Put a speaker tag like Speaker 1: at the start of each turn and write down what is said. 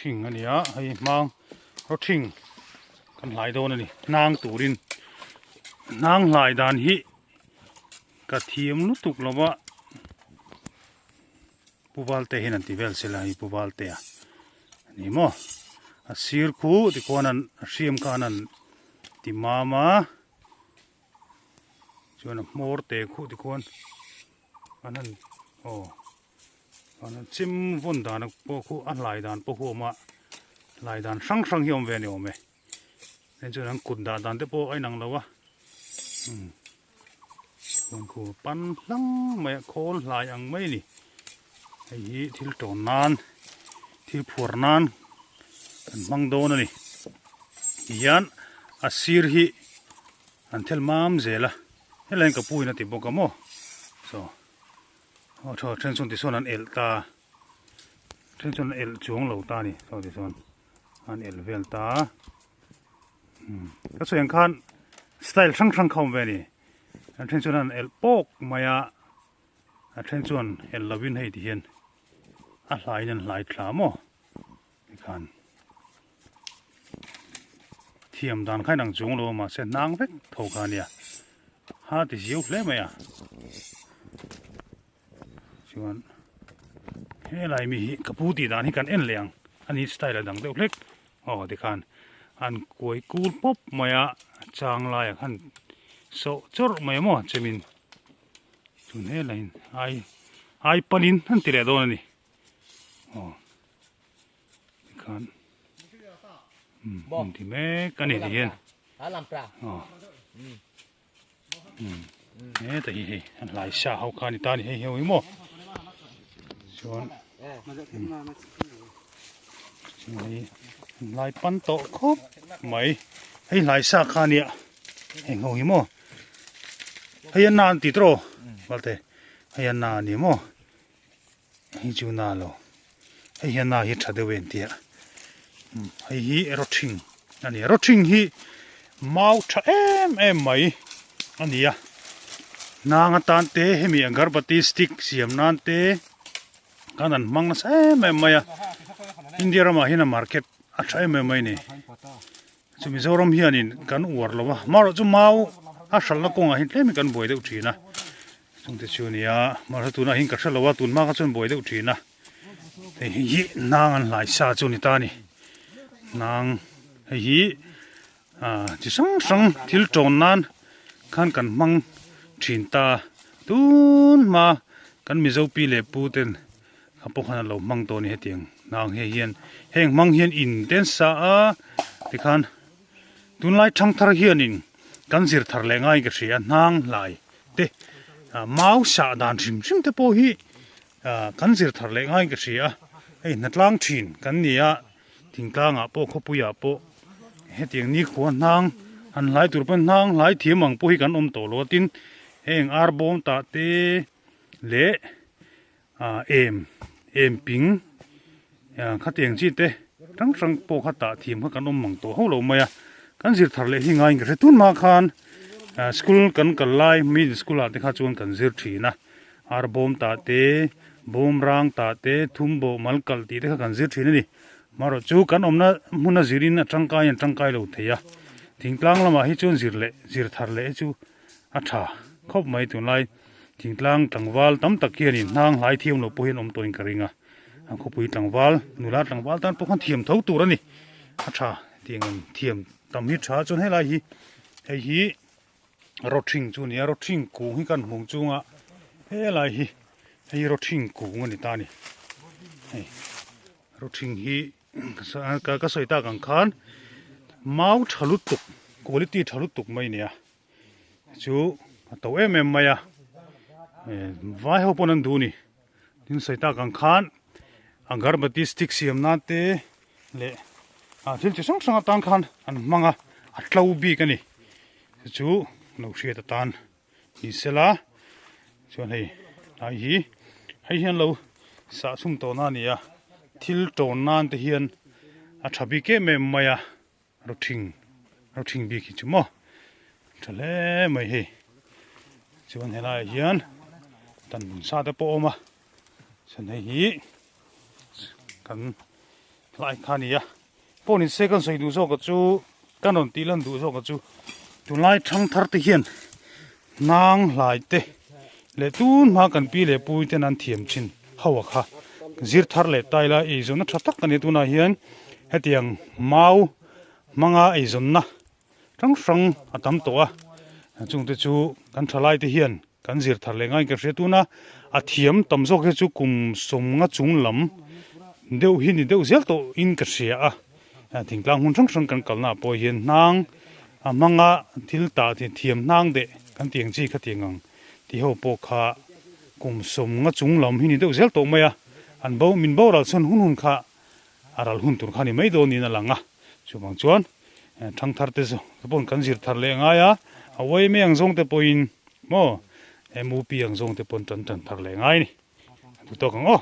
Speaker 1: Rawthing a ni a, hei hmang rawthing kan hlai dawn a ni hnang turin hnang hlai dan hi ka thiam lutuk lo va Pu Valte hian an ti vel sela hei Pu Valtea a ni maw a sir khu tikhuan an a hriam khan an ti mam a chuan a hmawr te khuh tikhuan an han aw. Chuan chim vawn dan pawh khu a hlai dan pawh khu a awm a hlai dan hrang hrang hi a awm ve a ni awm e hei chuan an kut dah dan te pawh a inang lo a umm chuan khu pan hlang mai a khawl hlai ang mai a ni hei hi thil tawn nan thil phuar nan kan hmang dawn a ni tihian a sir hi an thel mam zel a helai hian ka pu in a ti bawk a maw saw. Aw thaw then chuan tichuan an elh ta then chuan an elh chuang lo ta a ni saw tichuan an elh vel ta umm ka sawi ang khan style hrang hrang kha awm ve a ni a then chuan an elh pawk mai a a then chuan elh lo in hei ti hian a hlaiin an hlai thla maw tikhan thiam dan kha inang chuang lo a mahse hnang vek tho kha a nia ha ti ziau hle mai a chuan helai mi hi ka pu tih dan hi kan en leh ang ani style a dang deuh hlek aw tikhan an kuai kul pawp mai a chang laiah khan sawh chawrh mai a maw chemin chuan helaiin ai ai panin an ti leh dawn a ni aw. Tikhan um ti mek a ni ti hian aw um heta hi hei an hlai sa ho kha a ni ta a ni hei hi maw chuan chuan hei an hlai pan tawh khawp mai hei hlai sa kha a nia heng ho hi maw hei an na an ti tawh valte hei an na a ni maw. Hei chu na lo hei hian na hi tha deuh em tia hei hi rawthing a ni a rawthing hi mau tha em em mai a ni a hnang atan te hemi agarbati stick siam nan te khan an hmang nasa em em mai a India ramah hian a market a tha em em mai a ni chu Mizoram hianin kan uar lo a amaherawhchu mau a hralhna kawngah hian tlem in kan buai deuh thin a. Chungte chu a ni a, mahse tunah hian ka hre lo a, tun hma kha chuan buai deuh thin a, hei hi hnang an hlai sa chu a ni ta a ni, hnang hei hi ah chi hrang hrang thil tawn nan khan kan hmang thin ta tun hma kan Mizo pi leh pu ten kha pawh khan an lo hmang tawh a ni hetiang hnang hei hian heng hmang hian in te an sa a tikhan tunlai thangthar hianin kan zir thar leh ngaiin ka hria a hnang hlai. te mau sah dan hrim hrim te pawh hi kan zir thar leh ngaiin ka hria a hei hnatlang thin kan ni a thingtlang ah pawh khawpui ah pawh hetiang nikhua hnang han hlai tur pawn hnang hlai thiam ang pawh hi kan awm tawh lo a tin heng ar bawm tah te leh em em ping khatiang chi te hrang hrang pawh kha tah thiam kha kan awm mang tawh ho lo mai a kan zir thar leh hi ngaiin ka hre tun hma khan school kan kal lai middle school ah te kha chuan kan zir thin a ar bawm tah te bawm rang tah te thum bawh mal kalh tih te kha kan zir thin a ni marawh chu kan awmna hmuna zirin a tangkai in a tangkai lo thei a thingtlang lamah hi chuan zir leh zir thar leh hi chu a tha khawp mai tunlai thingtlang tlangval tam tak hianin hnang hlai thiam lo pawh hian awm tawhin ka ring a a khawpui tlangval nula tlangval tan pawh khan thiam tho tur a ni a tha tiang ang thiam tam hi tha chuan helai hi hei hi rawthing chu a ni a rawthing kung hi kan hmung chunga helai hi hei rawthing kung a ni ta a ni hei rawthing hi ka sawi tak ang khan mau tha lutuk quality tha lutuk mai a ni a. Chu a to em em mai a vai ho pawn an duh a ni tin sawi tak ang khan agarbati stick siam nan te leh ah thil chi hrang hrang atan khan an hmang a a tlo bik a ni chu lo hriat atan ni sela chuan hei tlai hi hei hian lo sah chhum tawh na a ni a thil tawn nan te hian a tha bik em em mai a. Rawthing rawthing bik hi chu maw tha hle mai hei chuan helaiah hian tan bun sa te pawh a awm a chuan hei hi kan. Lai kha nia. Pawh ni se kan sawi duh zawk a chu kan rawn tih lan duh zawk a chu tunlai thang thar te hian hnang hlai te leh tun hma kan pi leh pui ten an thiam thin ho a kha zir thar leh tai la eizawnna tha tak a ni tunah hian hetiang mau hmanga eizawnna hrang hrang a tam tawh a chungte chu kan thalai te hian Kan zir thar leh ngaiin ka hria tuna a thiam tam zawk hi chu kum sawmnga chung lam deuh hi ni deuh zel tawh in ka hria a, thingtlang hmun hrang hrang kan kalna ah pawh hian hnang a hmanga thil tah thiam hnang deh kan tih ang chi kha tih ang tih ho pawh kha kum sawmnga chung lam hi ni deuh zel tawh mai a, an bo min boral chhan hun hun kha a ral hun tur kha ni mai dawn niin a lang a, chuvang chuan Thangthar te chu pawn kan zir thar leh ngai a, a uaime ang zawng te pawhin maw MUP ang zawng te pawn tan tan thar leh ngai a ni. A duh tawk ang aw.